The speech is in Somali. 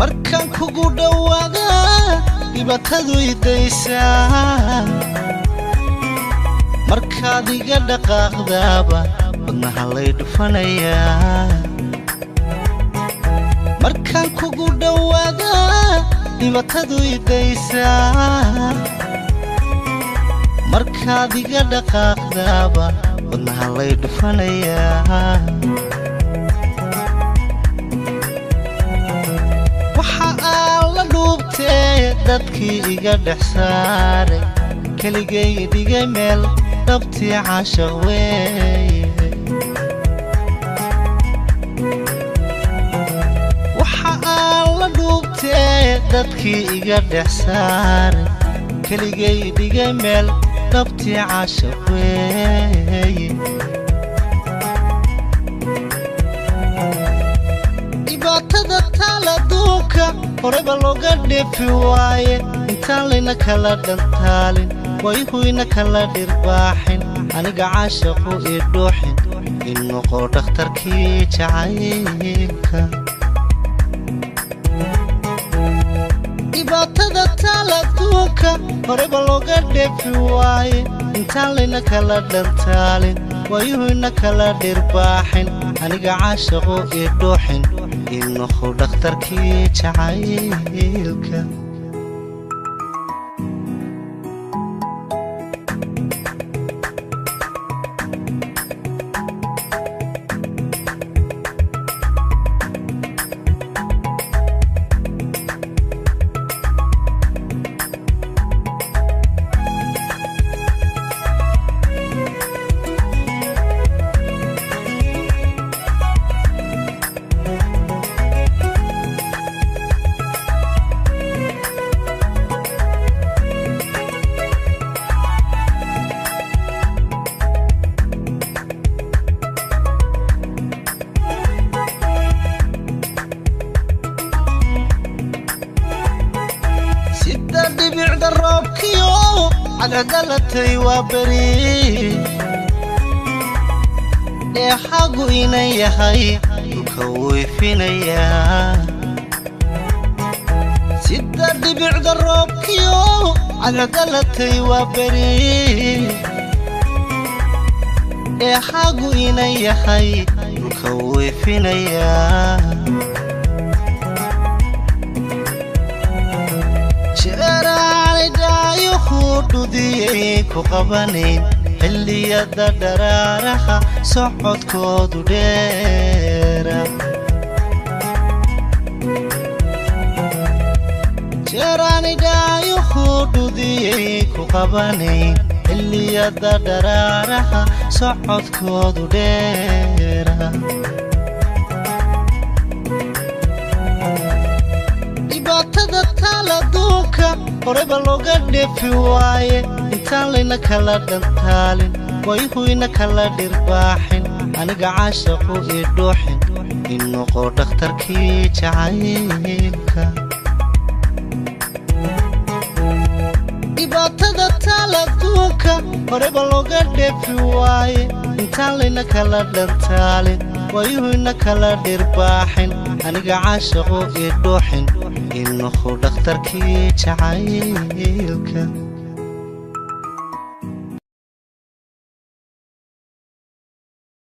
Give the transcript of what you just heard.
Markaan kugu dhowaada dhibaatadu idaysaa. Markaad iga dhaqaaqdaaba wadnaha lay dhufanayaa. Markaan kugu dhowaada dhibaatadu idaysaa. Markaad iga dhaqaaqdaaba wadnaha lay dhufanayaa. Waxa aan la dhuubtee dadkii iga dhex saaray, keligay dhigay meel dhabtii caashaq weeye. Waxa aan la dhuubtee dadkii iga dhex saaray, keligay dhigay meel dhabtii caashaq weeye. Dhibaatada taaladuunka horeba looga dheefi waaye, intaan layna kala dhantaalin, wayhuyna kala dhirbaaxin, aniga caashaqu ii dhuuxin, in noqo dhakhtarkii jacaylka. Dhibaatada taaladuunka horeba looga dheefi waaye, intaan layna kala dhantaalin, wayuhuyna kala dhirbaaxin, aniga caashaqu ii dhuuxin, in noqo dhakhtarkii jacaylka. Sida dhibicda roobkiyo cadcadalatay waa beri, dheexagu inan yahay dhulka wuu ifinayaa. Sida dhibicda roobkiyo cadcadalatay waa beri, dheexagu inan yahay dhulka wuu ifinayaa. Jeeraanay dhaayuhu dhudiyay ku qabanayn xilliyada dharaaraha socodkoodu dheera. Jeeraanay dhaayuhu dhudiyay ku qabanayn xilliyada dharaaraha socodkoodu dheera. Dhibaatada taaladuunka horeba looga dheefi waaye, intaan layna kala dhantaalin, wayhuyna kala dhirbaaxin, aniga caashaqu ii dhuuxin, in noqo dhakhtarkii jacaylka. Dhibaatada taaladuunka horeba looga dheefi waaye, intaan layna kala dhantaalin, wayuhuyna kala dhirbaaxin, aniga caashaqu ii dhuuxin, in noqo dhakhtarkii jacaylka.